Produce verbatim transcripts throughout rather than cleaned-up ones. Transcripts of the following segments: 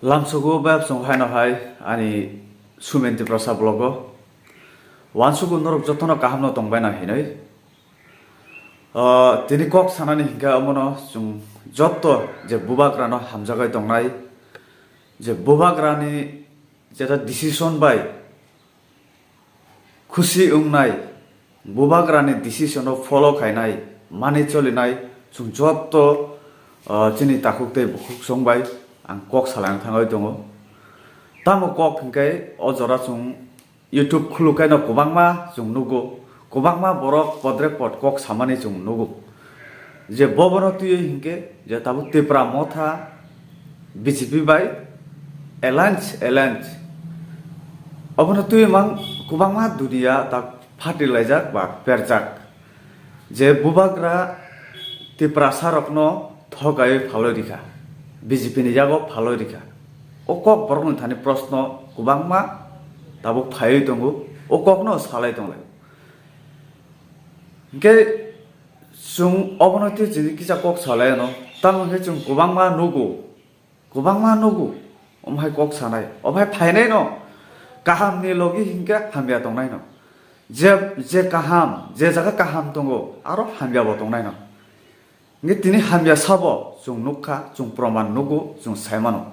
Lamsogo bebsong haino hai ani Sumen Tiprasa vlogo. Wansugo norok jotono kahamno tongbaina hinoi. Ah, tini kok sanani hinkhe omono chwng jotto je bubagrano hamjagai tongnai, je bubagrani jeta decision bai khusi wngnai, bubagrani decision-o follow khainai, mani cholinai, chwng jotto, ah, chini takhuk tei bukhuk song bai ang kok salaina thangwi tongo. Tamo kok hinkhe o jora chwng YouTube khulukhaino kwbangma chwng nugo, kwbangma borok podre pod kok samani chwng nugo. Je bobono twiwi hinkhe je tabuk Tipra Motha B J P bai alliance, alliance. Obono twiwi mang kwbangma duniya tak phatri laijak ba perjak. Je bubagra Tiprasa rokno thogaiwi phalwi rikha, B J P ni yago phalwi rikha. O kok borokni thani proshno kwbangma tabuk phaiwi tongo, o kokno salai tonglai. Hinkhe chwng obono tei chini kisa kok salai ano, tamo hinkhe chwng kwbangma nugo, kwbangma nugo, omo hai kok sanai, omo hai phainai no, kahamni logi hinkhe hamya tongnai no. Je, je kaham, je jaga kaham tongo, aro hamya bo tongnai no. Hinkhe tini hamya sabo chwng nukha, chwng proman nugo, chwng saimano.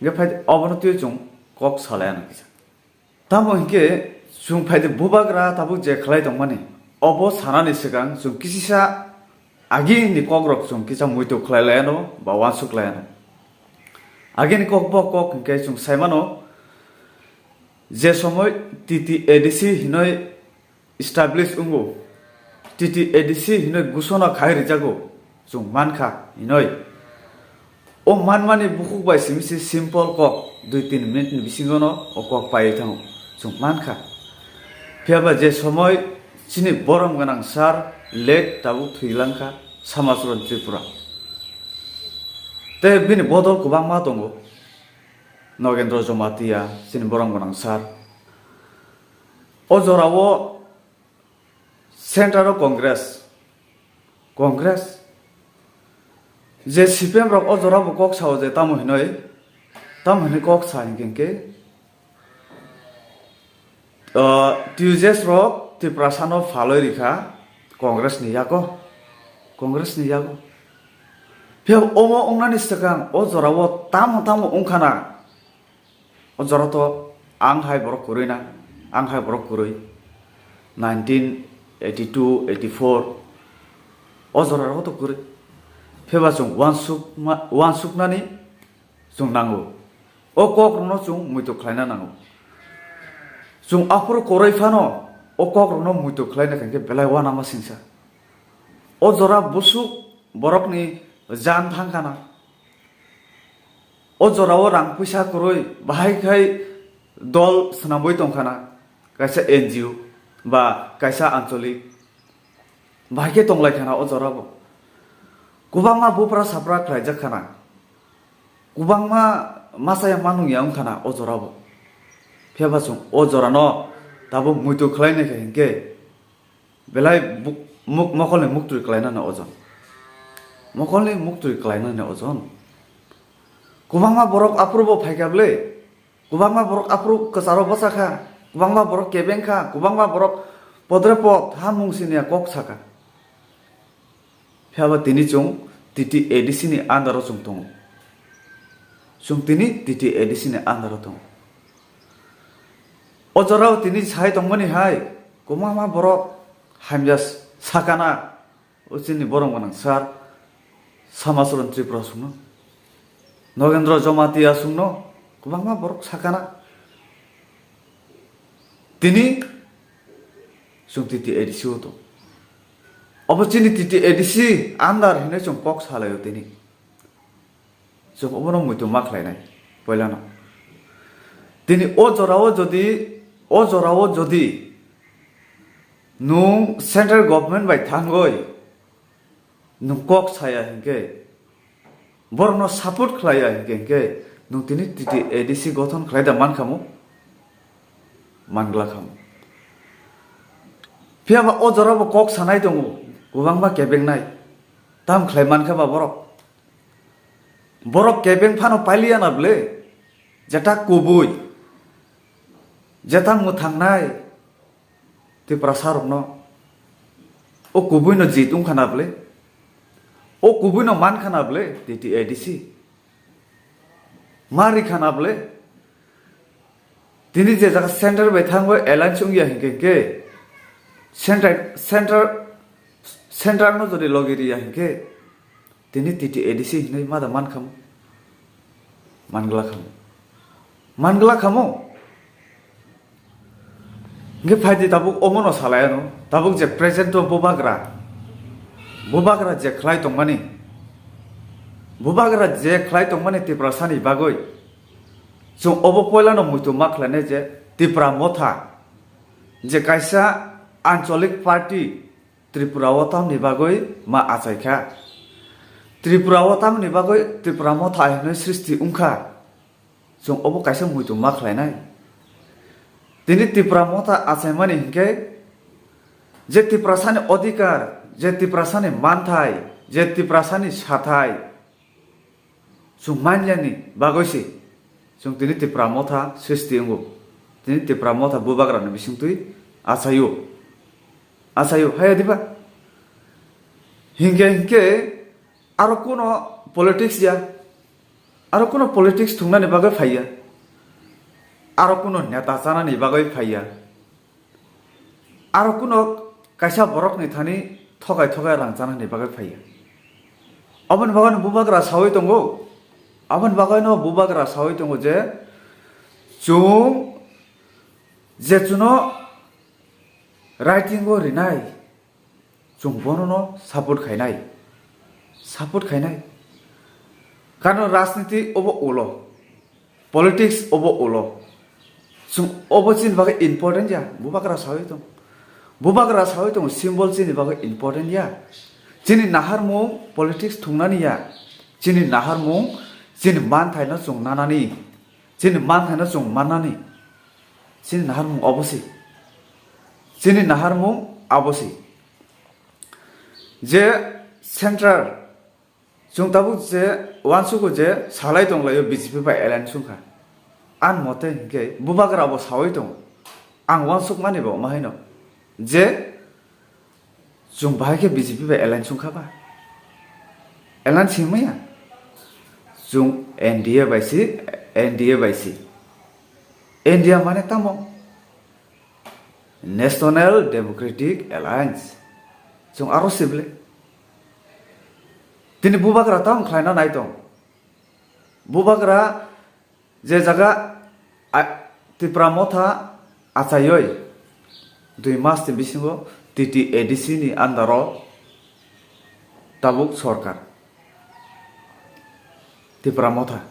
Hinkhe phai obono twiwi chwng kok salai ano kisa. Tamo hinkhe chwng phaidi bubagra tabuk je khlai tongmani, obo sanani swkang chwng kisisa agini kokrok chwng kisa muitu khlai laiano ba uansuk laiano. Agini kok bo kok hinkhe chwng saimano, je somoi T T A D C hinoi establish wngo, T T A D C hinoi gusona khai rijago, chwng mankha hinoi. O manmani bukhuk bai simi se simple kok, dui tin minute ni bisingo no o kok pai thango, chwng mankha. Phiya ba je somoi chini borom gwnang sir late tabuk thwi langkha, Samachron Tripura. Tei bini bodol kwbangma tongo, Nogendra Jamatia, chini borom gwnang sir. O jorao Center o Congress, Congress. Je C P M rok o jora bo kok sao je tamo hinoi, tamo hinoi kok sa hinkhe hinkhe, ah, T U J S rok Tiprasa no phaloi rikha Congress ni yago, Congress ni yago. Phiya omo wngnani swkang o jora o tamo tamo wngkhana. O jora to ang hai borok kwrwi na, ang hai borok kwrwi. Nineteen eighty-two, eighty-four, o jora rogo to kwrwi. Phiya ba chwng uansukma-, uansuknani chwng nango. O kok rokno chwng muitu khlaina nango. Chwng aphuru kwrwi phano o kok rokno muitu khlaina khe belai uanama singsa. O jora busuk borokni jan thangkhana. O jorao rang puisa kwrwi bahai khai dol swnamwi tongkhana, kaisa N G O ba kaisa ancholik bahai khe tonglaikha na o jorabo. Kwbangma bupra sapra khlaijak khana, kwbangma masa ya manung ya wngkha na o jorabo. Phiya ba chwng o jorano tabuk muitu khlainai kha hinkhe, belai buk-, muk-, mokolni muktwi kwlainani ojon. Mokolni muktwi kwlainani ojon. Kwbangma borok aphuru bo phaikha bwle. Kwbangma borok aphuru kwcharo bwsa kha. Kwbangma borok kebeng kha. Kwbangma borok podre pod ha mung siniya kok sakha. Phiya ba tini chwng T T A D C ni under o chwng tongo. Chwng tini T T A D C ni under o tongo. O jorao tini sai tongmani hai, kwbangma borok hamya sakana, o chini borom gwnang sir, Samachron Tripura songno, Nogendra Jamatia songno, kwbangma borok sakana. Tini chwng T T A D C o tong. Obo chini T T A D C under hinwi chwng kok salaio tini. Chwng obono muitu ma khlainai, poilano. Tini o jorao jodi, o jorao jodi nwng central government bai thangwi nwng kok saya hinkhe, borokno support khlaiya hinkhe, hinkhe nwng tini T T A D C gothon khlai da mankhamu? Mangla khamu. Phiya ba o jorao bo kok sanai tongo, kwbangma kebengnai. Tam khlai mankha ba borok? Borok kebeng phano pailiya na bwle? Jeta kubui, jeta mwthangnai Tiprasa rokno, o kubui no jit wngkha na bwle? O kubui no mankha na bwle T T A D C? Ma rikha na bwle? Tini je jaga center bai thango alliance wngya hinkhe, hinkhe center, center, center no jodi logi riya hinkhe, tini T T A D C hinwi ma da mankhamu? Mangla khamu. Mangla khamu. Hinkhe phaidi tabuk omono salai ano. Tabuk je present o bubagra. Bubagra je khlai tongmani. Bubagra je khlai tongmani Tiprasani bagwi. Chwng obo poilano muitu ma khlainai je Tipra Motha. Je kaisa ancholik party Tripura o tamni bagwi ma achaikha. Tripura o tamni bagwi Tipra Motha hinwi srishti wngkha. Chwng obo kaisa muitu ma khlainai. Tini Tipra Motha achaimani hinkhe je Tiprasani odhikar, je Tiprasani manthai, je Tiprasani sathai, chwng manyani bagwi se chwng tini Tipra Motha srishti wngo. Tini Tipra Motha bubagrani bisingtwi achaio. Achaio, haya diba? Hinkhe, hinkhe aro kuno politics ya. Aro kuno politics thungnani bagwi phaiya. Aro kuno neta chanani bagwi phaiya. Aro kuno kaisa borokni thani thokai thokai rang chanani bagwi phaiya. Aboni bagwino bubagra sawi tongo. Aboni bagwino bubagra sawi tongo je chwng je chuno writing o rinai, chwng bono no support khainai. Support khainai. Karon rajniti obo ulo. Politics obo ulo. Chwng obo chini bagwi important ya. Bubagra sawi tong. Bubagra sawi tong symbol chini bagwi important ya. Chini naharmung politics thungnani ya. Chini naharmung chini manthaino chwng nanani. Chini manthaino chwng mannani. Chini naharmung obo se. Chini naharmung abo se. Je central Chwng tabuk je uansugo je salai tonglaio B J P bai alliance wngkha. Ang mote hinkhe bubagra bo sawi tongo. Ang uansukmani bo ma haino je chwng bahai khe B J P bai alliance wngkha ba? Alliance hinmaya? Chwng N D A bai si, N D A bai si. India mane tamo? National Democratic Alliance. Chwng aro sibli. Tini bubagra tamo khlaina nai tong. Bubagra je jaga a-, Tipra Motha achaioi dui mas ni bisingo T T A D C ni under o tabuk sorkar. Tipra Motha.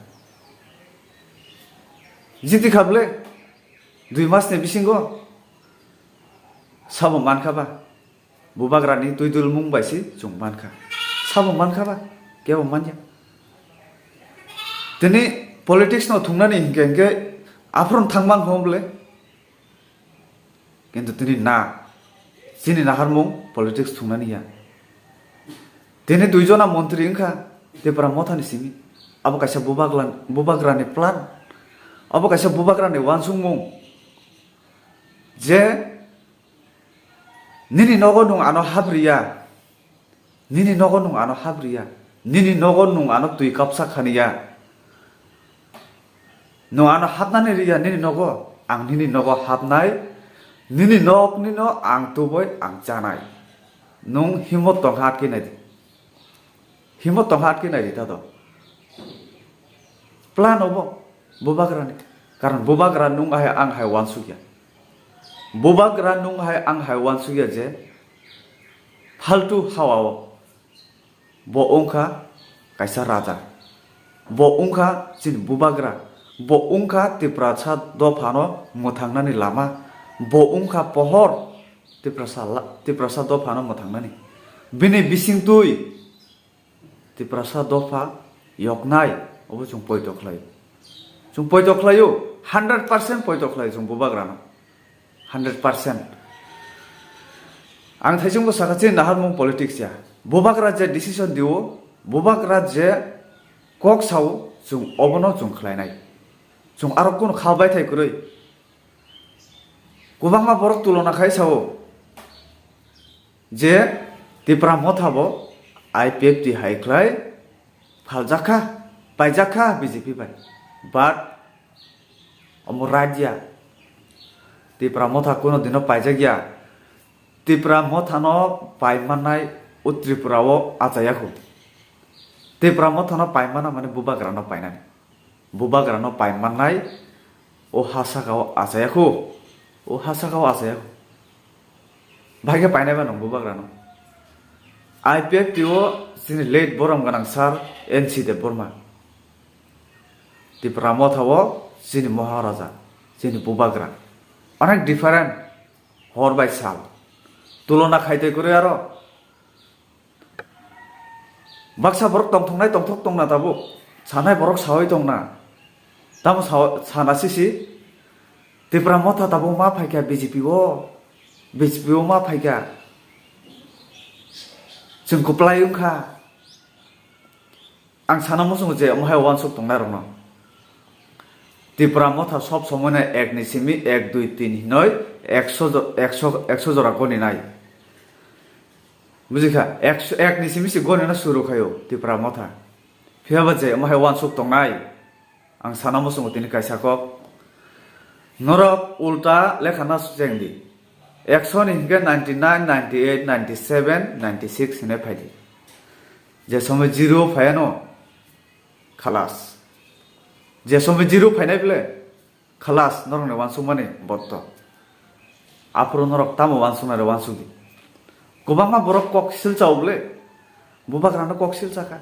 Jiti kha bwle? Dui mas ni bisingo sabo mankha ba? Bubagrani twi dulmung bai se chwng mankha. Sabo mankha ba? Kebo manya. Tini politics no thungnani hinkhe hinkhe aphuru thangmang hom bwle. Kintu tini na, chini naharmung politics thungnani ya. Tini duijona montri wngkha Tipra Mothani simi. Abo kaisa bubaglan-, bubagrani plan. Abo kaisa bubagrani uansukmung. Je nini nogo nwng ano habriya. Nini nogo nwng ano habriya. Nini nogo nwng ano twi kapsa khaniya. Nwng ano hapnani riya nini nogo. Ang nini nogo hapnai. Nini nokni no ang tuboi ang chanai. Nwng himot tongkha atke naidi. Himot tongkha atke naidi tato. Plan obo. Bubagrani. Karon bubagra nwng hai ang hai uansukya. Bubagra nwng hai ang hai uansukya je faltu hawa o. Bo wngkha kaisa raja. Bo wngkha chini bubagra. Bo wngkha Tiprasa dophano mwthangnani lama. Bo wngkha pohor Tiprasa la-, Tiprasa dophano mwthangnani. Bini bisingtwi Tiprasa dopha yoknai, obo chwng poito khlai. Chwng poito khlaio, hundred percent poito khlai chwng bubagrano. Hundred percent. Ang thaisingbo sakha chini naharmung politics ya. Bubagra je decision diwo, bubagra je kok sao, chwng obono chwng khlainai. Chwng aro kunu kha baithai kwrwi. Kwbangma borok tulona khai sao je Tipra Motha bo I P F T hai khlai phaljak kha, paijak kha B J P bai. But omo right ya. Tipra Motha kuno dino paijak ya. Tipra Mothano paimannai o Tripura o achayakhu. Tipra Mothano paimana mane bubagrano painani. Bubagrano paimannai o ha saka o achayakhu. O ha saka o achayakhu. Bahai khe painai mano bubagrano. I P F T o chini late borom gwnang sir N C Debbarma. Tipra Motha o chini Maharaja, chini bubagra. Onek different hor bai sal. Tulona khaitwi kwrwi aro. Baksa borok tongthoknai tongthok tongna tabuk. Sanai borok sawi tongna. Tamo sa-, sana sisi. Tipra Motha tabuk ma phaikha B J P o. B J P o ma phaikha. Chwng kwplai wngkha. Ang sana muchungo je omo hai uansuk tongnai rokno. Tipra Motha sob somoi no ek ni simi ek, dui, tin hinoi ekso jo-, ekso, ekso jora goni nai. Bujikha, ekso, ek ni simi si goni no suru khaio Tipra Motha. Phiya ba je omo hai uansuk tongnai. Ang sana muchungo tini kaisa kok. Norok ulta lekha na cheng di. Ekso ni hinkhe ninety nine, ninety eight, ninety seven, ninety six hinwi phai di. Je somoi zero phaiano, khalas. Je somoi zero phainai bole, khalas, norokni uansukmani botto. Aphuru norok tamo uansuknai rok uansuk di. Kwbangma borok kok silchao bole, bubagrano kok silchakha.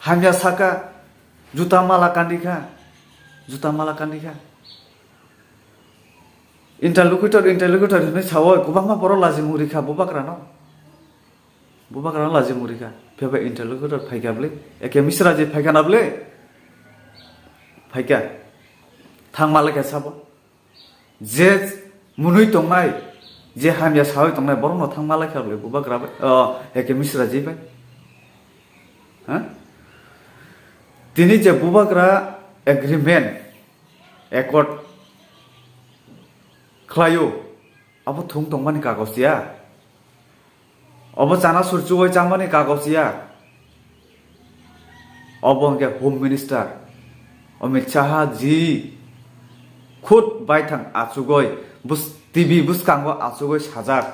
Hamya saka, juta mala kandikha, juta mala kandikha. Interlocutor, interlocutor hinwi sao, kwbangma borok lajimung rikha bubagrano. Bubagrano lajimung rikha. Phiya ba interlocutor phaikha bole, A K Misra je phaikha na bole? Phaikha. Thangma lekha sabo. Je mwnwi tongnai, je hamya sawi tongnai, borokno thangma lekha bole bubagra bai, o, A K Misra je bai. Ha? Tini je bubagra agreement, accord khlaio, abo thung tongmani kagoj ya. Obo chana surchuwai chamani kagoj ya. Obo hwnkhe Home Minister Amit Shah ji khud baithang achugoi bus-, T V bwskango achugoi sajak.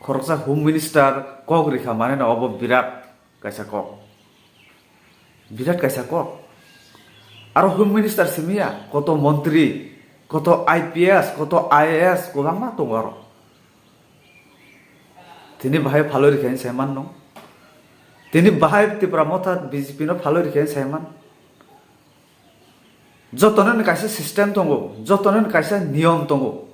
Khoroksa Home Minister kok rikha maneno obo birat kaisa kok. Birat kaisa kok. Aro Home Minister simiya, koto montri, koto I P S, koto I A S, kwbangma tongo aro. Tini bahai phalwi rikha hinwi saiman nung. Tini bahai Tipra Motha B J P no phalwi rikha hinwi saiman. Jotono ni kaisa system tongo, jotono ni kaisa niyom tongo.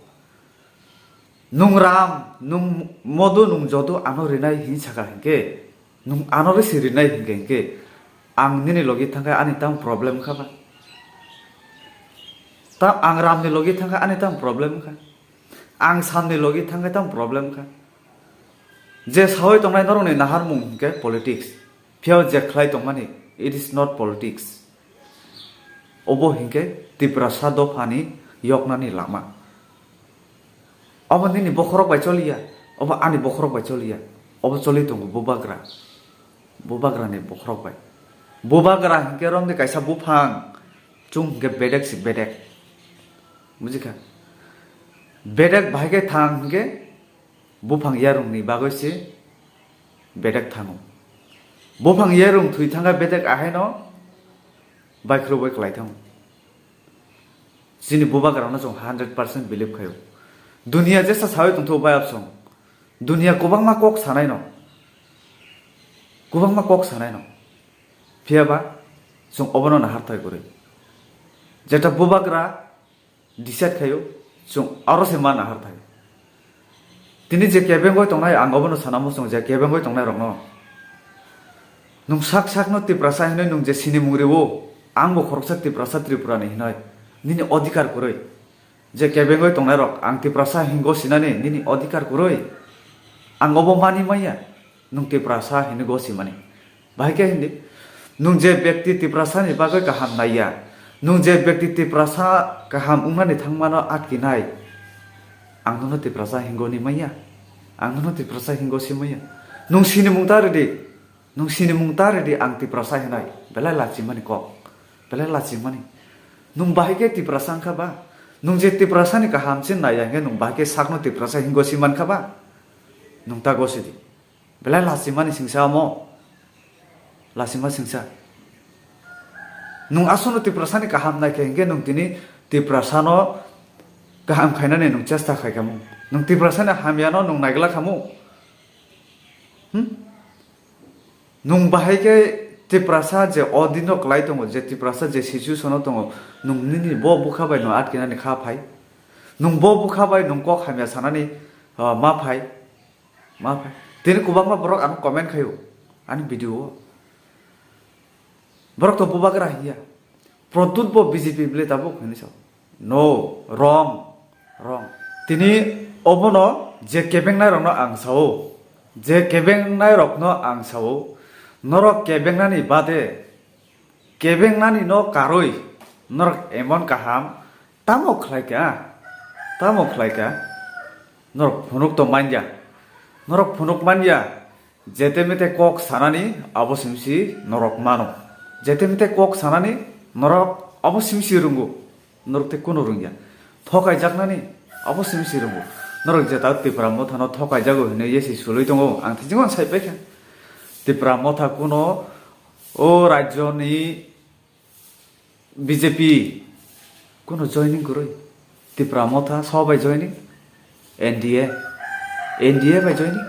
Nung ram, nung modu, nung jodu ano rinai hin saka hinkhe, nung ano risi rinai hinkhe, hinkhe ang nini logi thangkhe ani tang problem kha ba? Ta ang ramni logi thangkhe ani tang problem kha? Ang samni logi thangkhe tang problem kha? Je sawi tongnai norokni naharmung hinkhe politics, phiyao je khlai tongmani, it is not politics. Obo hinkhe Tiprasa dophani yoknani lama. Obo nini bokhorok bai choliya, obo ani bokhorok bai choliya, obo choli tongo bubagra, bubagrani bokhorok bai. Bubagra hinkhe romni kaisa buphang, chwng hinkhe bedek si bedek, bujikha? Bedek bahai khe thang hinkhe buphang yarwngni bagwi se bedek thango. Buphang yarwng thwi thangkha bedek ahaino baikhwrwi bai kwlai thango. Chini bubagrano chwng hundred percent believe khaio. Dunia jesa sawi tongthogo bai absong. Dunia kwbangma kok sanaino. Kwbangma kok sanaino. Phiyaba chwng obono naharthai kwrwi. Jeta bubagra decide khaio, chwng aro se ma naharthai. Tini je kebengwi tongnai, ang obono sana muchungo je kebengwi tongnai rokno. Nung sak sakno Tiprasa hinwi nung je sinimung rwo, ang bo khoroksa Tiprasa Tripurani hinwi. Nini odhikar kwrwi. Je kebengwi tongnai rok, ang Tiprasa hingo sinani nini odhikar kwrwi. Ang obo mani maya. Nwng Tiprasa hinwi gosimani. Bahai khe hindi, nwng je bekti Tiprasani bagwi kaham naiya, Nwng je bekti Tiprasa kaham wngnani thangmano atkinai, ang nono Tiprasa hingo ni manya, ang nono Tiprasa hingo si manya. Nwng sinimung ta rwdi, nwng sinimung ta rwdi ang Tiprasa hinai, belai lachimani kok, belai lachimani. Nwng bahai khe Tiprasa wngkha ba? Nwng je Tiprasani kaham se naiya hwnkhe nwng bahai khe sakno Tiprasa hingo si mankha ba? Nwng ta gosidi. Belai lachimani singsa omo. Lachima singsa. Nwng aswkno Tiprasani kaham naikhe hwnkhe nwng tini Tiprasano kaham khainani nwng chesta khaikhamu. Nwng Tiprasani hamyano nwng naigla khamu. Hmm? Nwng bahai khe Tiprasa je o dino kwlai tongo, je Tiprasa je situation-o tongo, nwng nini bo bwkha bai nwng atkinani kha phai? Nwng bo bwkha bai nwng kok hamya sanani, ah, ma phai? Ma phai. Tini kwbangma borok ano comment khaio ani video o. Borok to bubagra hiya. Pradyut bo B J P bile tabuk hinwi sao. No, wrong, wrong. Tini obono je kebengnai rokno ang sao, je kebengnai rokno ang sao, norok kebengnani bade, kebengnani no karwi norok emon kaham tamo khlai ka, tamo khlai ka, norok phunuk to manya, norok phunuk manya, jete mete kok sanani abo simsi norok mano, jete mete kok sanani norok abo simsi rungo, norok te kunu rungya, thokai jaknani abo simsi rungo, norok jeta Tipra Motha no thokai jago hinwi yesi sulwi tongo, ang thinjingo sai paikha, Tipra Motha kuno o rajyoni B J P kuno joining kwrwi. Tipra Motha sobai joining? N D A. N D A bai joining?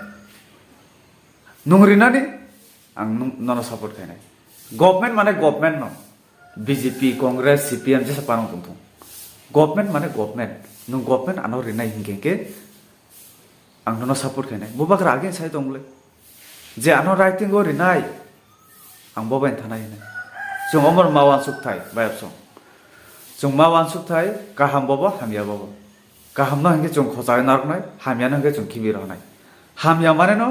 Nwng rinani? Ang nwng, nono support khainai. Government mane government no. B J P, Congress, C P M jesa panang tongthung. Government mane government. Nwng government ano rinai hinkhe khe Ang nono support khainai. Bubagra again sai tong bwle. Je ano writing o rinai, ang bo bai thanai hinai. Chwng omo ma wansuk thai, bayapsong. Chwng ma wansuk thai, kaham bobo, hamya bobo. Kaham no hinkhe chwng khochai narwknai, hamya no hinkhe chwng khibi rwnai. Hamya mane no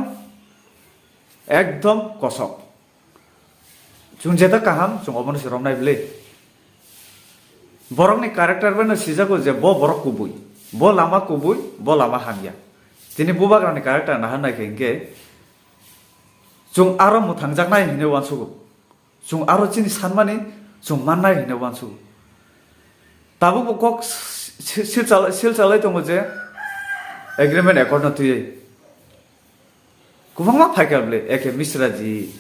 ekdom kosok. Chwng jeta kaham, chwng obono se romnai bwle. Borokni character bai no sijago je bo borok kubui, bo lama kubui, bo lama hamya. Tini bubagrani character naharnai khe hinkhe chwng aro mwthangjaknai hinwi uansugo. Chwng aro chini sanmani chwng mannai hinwi uansugo. Tabukbo kok si-, si-, silchal-, silchalai tongo je agreement accord no twiwi. Kwbangma phaikha bwle, A K Misra ji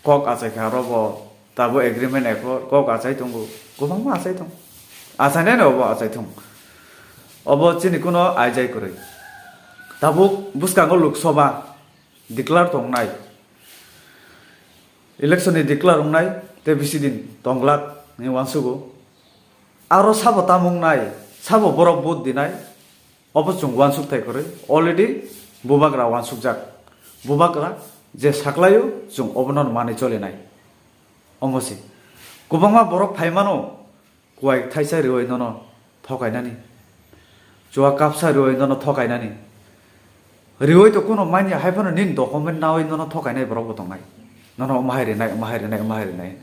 kok achai kha, aro bo tabuk agreement accord kok achai tongo, kwbangma achai tongo. Achainai no obo achai thung. Obo chini kuno aijai kwrwi. Tabuk bwskango Lok Sabha declare tongnai, election ni declare wngnai, tei bisi din tongglak hinwi uansugo. Aro sabo tamo wngnai, sabo borok vote dinai, obo chwng uansuk thai kwrwi, already bubagra uansukjak. Bubagra je saklaio, chwng obono manwi cholinai. Omo se. Kwbangma borok phai mano, kuai thaisa riwi nono thokainani. Chua kapsa riwi nono thokainani. Riwi to kuno manya hai phano nini document nawi nono thokainai borok bo tongnai. Nono omo hai rinai, omo hai rinai, omo hai rinai.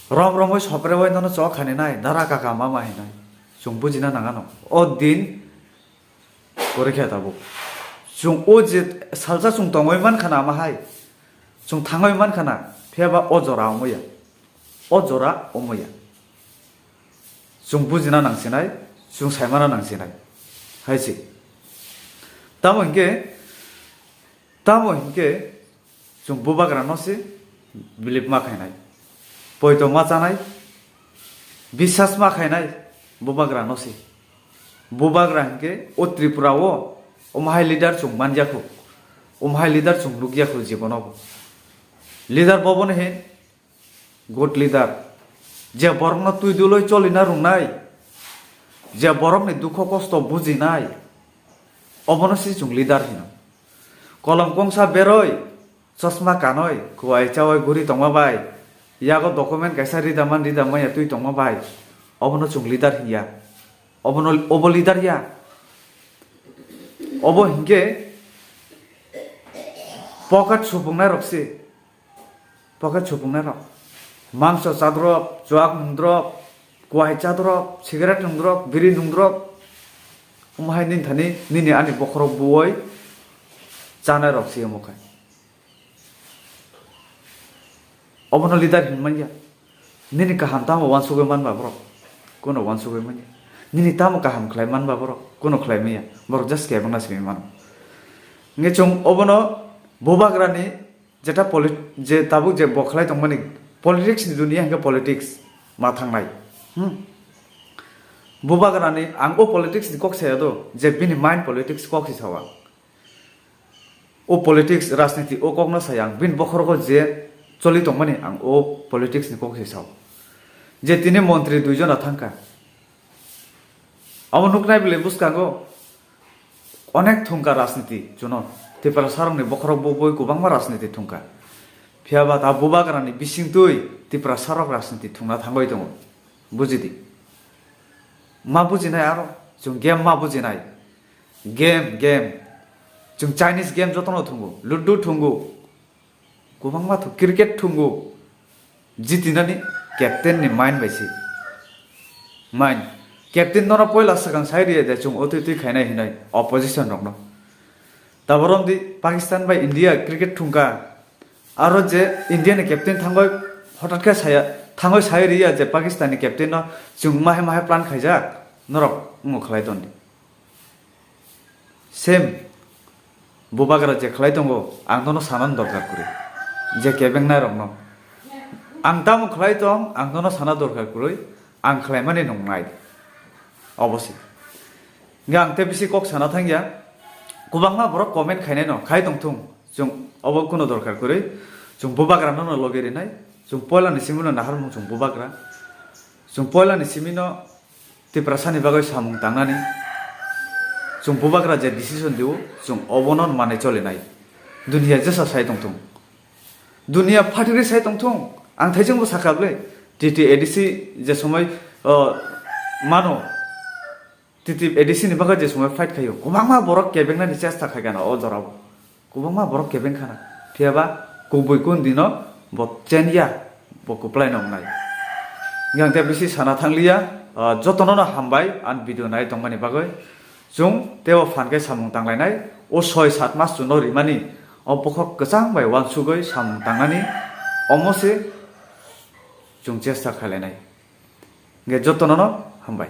Rom romwi sopre bai nono chok khani nai, dara kaka mama hinai. Chwng bujina nang ano. O din kwrwi khe tabuk. Chwng o je salsa chwng tongwi man khana ama hai. Chwng thangwi man khana, phiya ba o jora omo ya. O jora omo ya. Chwng bujina nang sinai, chwng saimana nang sinai. Hai se. Tamo hinkhe, tamo hinkhe, Chwng bubagra no se believe ma khainai, poito ma chanai, biswas ma khainai bubagra no se. Bubagra hinkhe o Tripura o omo hai leader chwng man ya khu, omo hai leader chwng nuk ya khu jibono bo. Leader bo bono he good leader, je borok no twi duloi cholina rwngnai, je borok ni dukho kosto bujinai, obono se chwng leader hino. Kolom kongsa beroi, chosma kanoi, kuai chaui guri tongma bai, yago document kaisa rida man rida manya twi tongma bai, obono chwng leader hinya. Obono, obo leader ya. Obo hinkhe pocket supungnai rok se. Pocket supungnai rok. Mangso chadrop, chuak nungdrop, kuai chadrop, cigarette nungdrop, biri nungdrop, omo hai nini thani nini ani bokhorok buoi chanai rok se omo khai. Obono leader hin manya. Nini kaham tamo wansugwi manba borok? Kuno wansugwi manya. Nini tamo kaham khlai manba borok? Kuno khlai manya. Borok just kebengna simi mano. Nge chwng obono bubagrani jeta polit-, je tabuk je bo khlai tongmani politics ni dunia hwnkhe politics ma thangnai. Hmm. Bubagrani ang o politics ni kok saya do, je bini mind politics kok si sawa. O politics, rajniti, o kokno sai ang. Bini bokhorogo je choli tongmani, ang o politics ni kok se sao. Je tini montri duijona thangkha, abo nuknai bwlai bwskango onek thungkha rajniti chuno. Tiprasa rokni bokhorok bo boi kwbangma rajniti thungkha. Phiya ba ta bubagrani bisingtwi Tiprasa rok rajniti thungna thangwi tongo. Bujidi. Ma bujinai aro, chwng game ma bujinai. Game, game. Chwng Chinese game jotono thungo. Ludo thungo. Kwbangma thung, cricket thungo. Jitinani captain ni mind bai se. Mind. Captain nono poila swkang sai riya de chwng otwi twi khainai hinai opposition rokno. Taborom di Pakistan bai India cricket thungkha. Aro je India ni captain thangoi hotat khe saya, thangoi sai riya je Pakistan ni captain no chwng mahe mahe plan khaijak, norok wngmo khlai tondi. Same, bubagra je khlai tongo, ang nono sanani dorkar kwrwi. Je kebengnai rokno. Ang tamo khlai tong, ang nono sana dorkar kwrwi, ang khlaimani nungnai. Obosi. Hingke ang tei bisi kok sana thangya. Kwbangma borok comment khainai no, khai tongthung. Chwng obo kuno dorkar kwrwi. Chwng bubagra nono logi rinai. Chwng poila ni simi no naharmung chwng bubagra. Chwng poila ni simi no Tiprasa ni bagwi samung tangnani. Chwng bubagra je decision diu, chwng obono manwi cholinai. Dunia jesa sai tongthung. Dunia phatiri sai tongthung. Ang thaijingbo sakha bwle. T T A D C je somoi, o, mano. T T A D C ni bagwi je somoi fight khaio. Kwbangma borok kebengnani chesta khaigana o jorao. Kwbangma borok kebeng khana. Phiya ba kubui kun dino bo chenya, bo kwplai no wngnai. Yang te bisi sana thangliya, ah, jotono no hambai ang video nai tongmani bagwi. Chwng tebo phan khe samung tanglainai. O soi sat mas chwngno rimani. O bokhok kwchang bai uansugwi samung tangnani. Omo se chwng chesta khlainai. Hingke jotono no hambai.